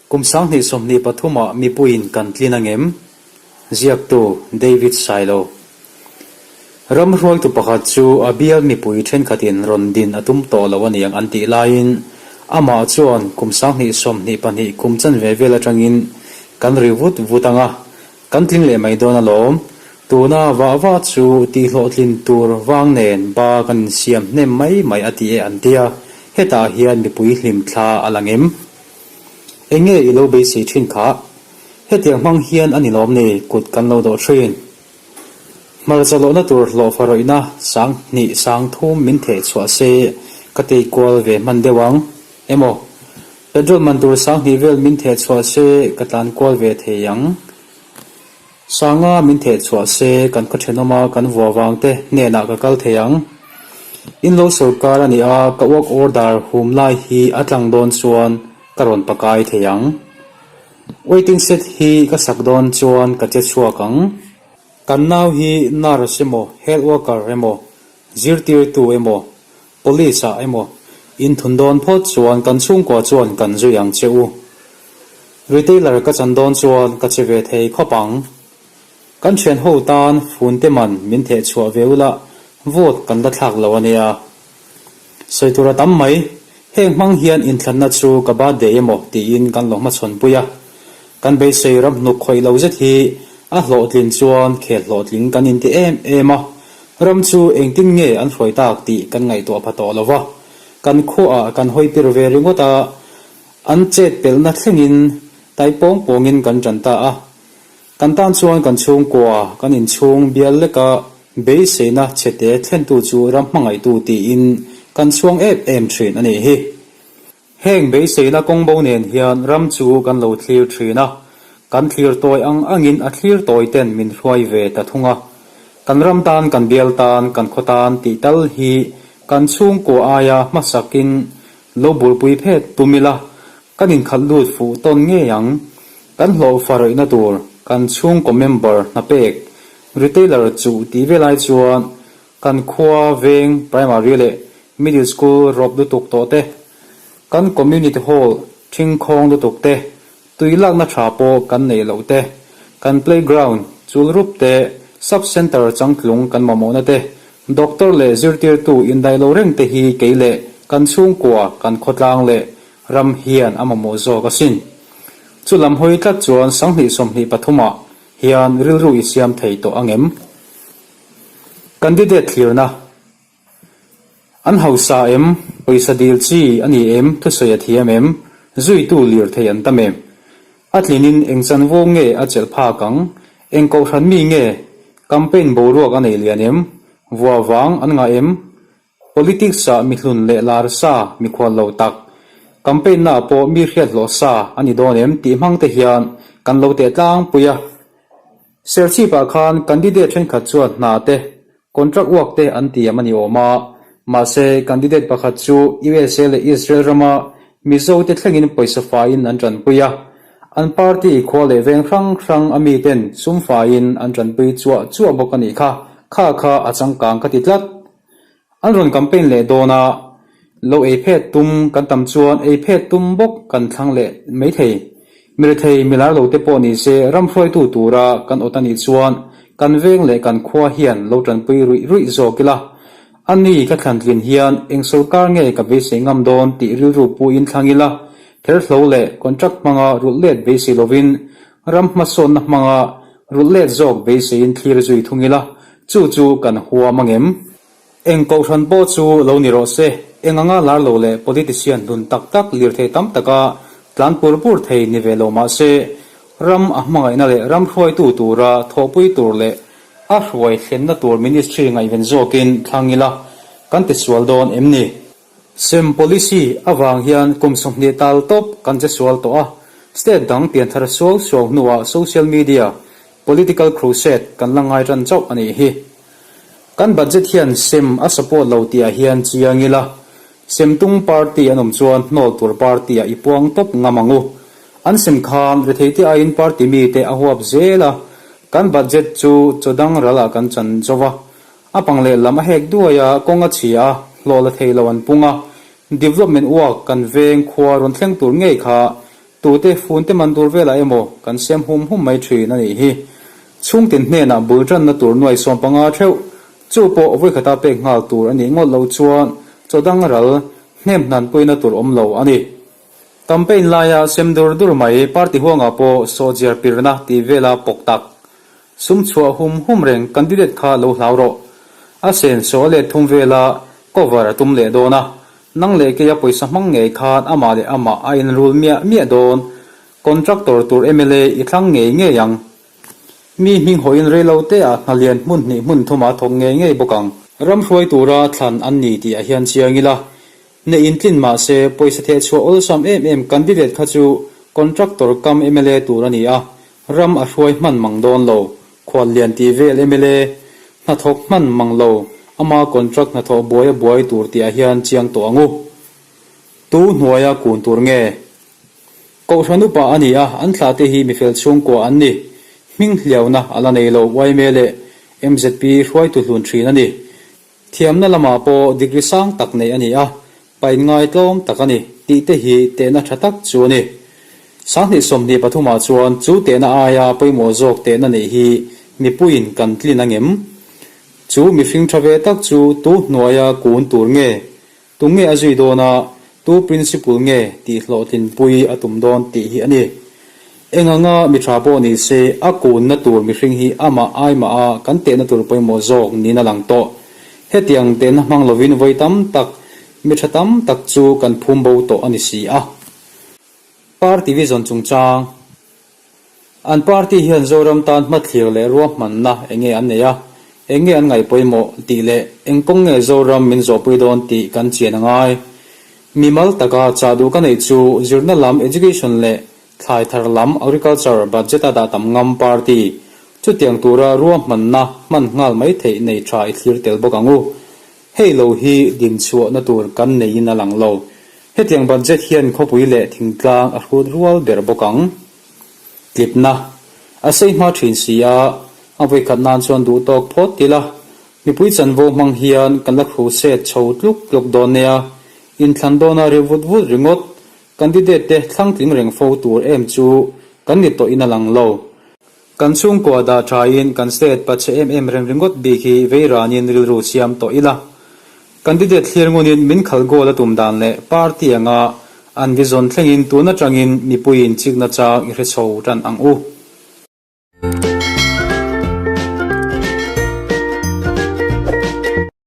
Kum 2023 ah mipuiin kan tlin angem? Ziaktu, David Sailo. Ram hruaitu pakhat chu a bial mipui thenkhatin rawn din a tum tawh lo aniang an tih laiin amah chuan kum 2022 kum chanve vel atangin kan ri vut vut ang a, kan tling leh mai dawn alawm. Tuna vah vah chu tihhlawhtlin tur vang nen ba kan insiam hnem mai mai a ti e an tia, hetah hian mipui hlim thla a lang em? Eng nge i lo beisei thin khah? Hetiang hmang hian a ni lawm ni kut kan lo dawh thin. Hmarcha lawhna tur hlawhfa rawihna 2000 3000 min theh chhuah se ka tei kual ve hman deuh ang. Emaw, petrol man tur 2000 vel min theh chhuah se ka tlan kual ve thei ang. 5000 min theh chhuah se kan khaw thenawma kan vua vang te hnenah ka kal thei ang. In lo sorkar a ni a, ka work order hum lai hi a tlang dawn chuan ka rawn pakai thei ang. Waiting shed hi ka sak dawn chuan ka che chhuak ang. Kan nau hi nurse emaw, health worker emaw, zirtirtu emaw, police ah emaw in thun dawn phawt chuan kan chhungkua chuan kan zui ang che u. Retailer ka chan dawn chuan ka che ve thei khawp ang. Kan thian ho tan fun te man min theh chhuah ve ula vote kan la thlak lo ania. Sawi tur a tam mai, heng hmang hian inthlanna chu ka birthday emaw tiin kan lo hmachhawn pui a. Kan beisei ram hnuk khawih lo zet hi a hlawhtlin chuan khel hlawhtling kan inti em em a, ram chu engtin nge an hruai tak tih kan ngaihtuah pha tawh lo va. Kan khuaah kan hawi pir ve ringawt a, an chet pelhna thlengin tai pawng pawngin kan ṭan ta a. Kan tan chuan kan chhungkua, kan inchhung bial leka beiseina chhete thlentu chu ram hmangaihtu tiin kan chhuang em em thin a nih hi. Heng beiseina kawngbo nen hian ram chu kan lo thlir thin a, kan thlir tawi ang angin a thlir tawi ten min hruai ve ta thung a. Kan ram tan, kan bial tan, kan khaw tan tih tal hi kan chhungkua aia hmasakin lo bulpui phet tum ila, Kan inkhalh lut fuh tawn ngei ang. Kan hlawh fa rawihna tur kan chhungkaw member hna pek retailer chuh tih vel ai chuan kan khua veng primary leh middle school rawp lutuk tawh te, kan community hall thingkhawng lutuk te, tui lakna tha pawh kan neih loh te, kan playground chul rup te, sub centre changtlung kan mamawhna te, doctor leh zirtirtu indaih lo reng te hi kei leh kan chhungkua kan khawtlang leh Ram hian a mamawh zawk asin. Chu lam hawi tlat chuan 2023 ah hian rilru i siam thei tawh angem? Candidate thlirna An hausa em? Pawisa dil chi a ni em? Thusawi a thiam em? Zuitu lir thei an tam em? A tlinin eng chanvo nge a chelh phak ang? Eng kohhran mi nge? Campaign boruak a nei lian em? Vua vang an ngah em? Politics ah mihlun leh lar sa mikhual lo tak, campaign na ah pawh mi hriat hlawh sa a ni dawn em tih hmang te hian kan lo teh tlangpui a. Serchhip ah khan candidate thenkhat chuan hna te, contract work te an tiam a ni awm a, mahse candidate pakhat chu USA leh Israel rama Mizo te thlengin pawisa faiin an tanpui a, an party khua leh veng hrang hrang a mi ten sum faiin an tanpui chuah chuah bawk a nih kha, kha kha a changkang ka ti tlat. An rawn campaign leh dawn a, lo ei phet tum kan tam chuan ei phet tum bawk kan thlang leh mai thei. Mirethei milar lo te pawh ni se ram hruaitu tura kan awt a nih chuan kan veng leh kan khua hian lo tanpui ruih ruih zawk ila. A ni ka thlan tlin hian eng sorkar nge ka beisei ngam dawn tih rilru puiin thlang ila, therhlo leh contract hmanga rulh let beisei lovin ram hmasawnna hmanga rulh let zawk beiseiin thlir zui thung ila, chu chu kan huam angem? Eng kohhran pawh chu lo ni rawh se, eng anga lar lo leh politician hlun tak tak lirthei tam taka tlan pur pur thei ni ve lo mah se, ram a hmangaihna leh ram hruaitu tura thawhpui tur leh a hruai thlenna tur ministry ngaihven zawkin thlang ila kan tisual dawn em ni? Sem policy avang hian kum 20 tal tawp kan che sual tawh a, state dang pianthar suau suau hnuah social media political crusade kan la ngai tan chauh a nih hi. Kan budget hian sem a support lo tih ah hian chiang ila, sem tung party an awm chuan hnawl tur party ah i puang tawp ngam ang u. An sem khan retheite aiin party mite a huap zel a, kan budget chu chaw dang ral ah kan chan zo va, A pang leh lam a hek duai a, kawng a chhia a, hlawh la thei lo an pung a. Development work kan veng khua rawn thleng tur ngei kha Tute fun te man tur velah emaw kan siam hum hum mai thin a nih hi. Chhungtin hnenah bul tanna tur nuai 15 theuh, chu pawh vawikhata pek nghal tur a nih ngawt loh chuan chaw dang ral hnem hnan puina tur awm lo a ni. Campaign laia sem dur dur mai party huangah pawh sawhchiar pirna tih vela pawk tak Sum chhuah hum hum reng candidate kha lo hlau rawh. A senso a let thum vela cover a tum leh dawn a, nang leh keia pawisa hmang ngei khan amah leh amah a inrul miah miah dawn. Contractor tur mla i thlang ngei ngei ang. Mi hming hawiin rei lo te ah hna lian hmun hnih hmun thum ah thawk ngei ngei bawk ang. Ram hruai tura thlan an ni tih ah hian chiang ila, Neih intlin mah se, pawisa theh chhuah awlsam em em candidate kha chu contractor kam mla tur a ni a, ram a hruai hman mang dawn lo. Khuallian tih vel mla hnathawk hman mang lo, ama contract hnathawh buai a buai tur tih ah hian chiang tawh ang u. Tu hnuaia kun tur nge? Kohhran upa a ni a, an thlah te hi mifel chhungkua an ni. Hming hliauna a la nei lo, yma leh mzp hruaitu hlun thin a ni. Thiamna lamah pawh degree sang tak neih a ni a, pain ngaitlawm tak a ni tih te hi tehna tha tak chu a ni. 2023 ah chuan chu tehna aia pawimawh zawk tehna neih hi mipuiin kan tlin angem? Chu mihring tha ve tak chu tu hnuaia kun tur nge? Tu nge a zui dawn a, tu principle nge tih hlawhtlinpui a tum dawn tih hi a ni. Eng anga mi tha pawh ni se, a kunna tur mihring hi amah aimah a kan tehna tur pawimawh zawk niin a lang tawh. Hetiang tehna hmang lovin vawi tam tak mi tha tam tak chu kan phum bo tawh a ni si a. Party vision chungchang. An party hian Zoram tan hmathlir leh ruahmanna eng nge an nei a, eng nge an ngaih pawimawh tih leh eng kawng nge Zoram min zawhpui dawn tih kan chian a ngai. Mimal taka chah duh ka neih chu zirna lam education leh thlai thar lam agriculture budget a dah tam ngam party chutiang tura ruahmanna hman nghal mai theih nei tha i thlir tel bawk ang u. Hei lo hi dinchhuahna tur kan neiin a lang lo. Hetiang budget hian khawpui leh thingtlang a hrut rual ber bawk ang. Tlipna a sei hma thin si a, a vawikhat nan chuan duh tawk phawt ila, mipui chanvo hmang hian kan la crusade chho tluk tluk dawn nia, inthlan dawna ri vut vut ringawt candidate te thlangtling reng fo tur em chu kan ni tawhin a lang lo. Kan chhungkua dah thain kan state pachhe em em reng ringawt bik hi vei ranin rilru siam tawh ila. Candidate thlir ngunin min khalh goal a tum dan leh party anga an vision thlengin tun atangin mipuiin chikna chang i hre chho tan ang u.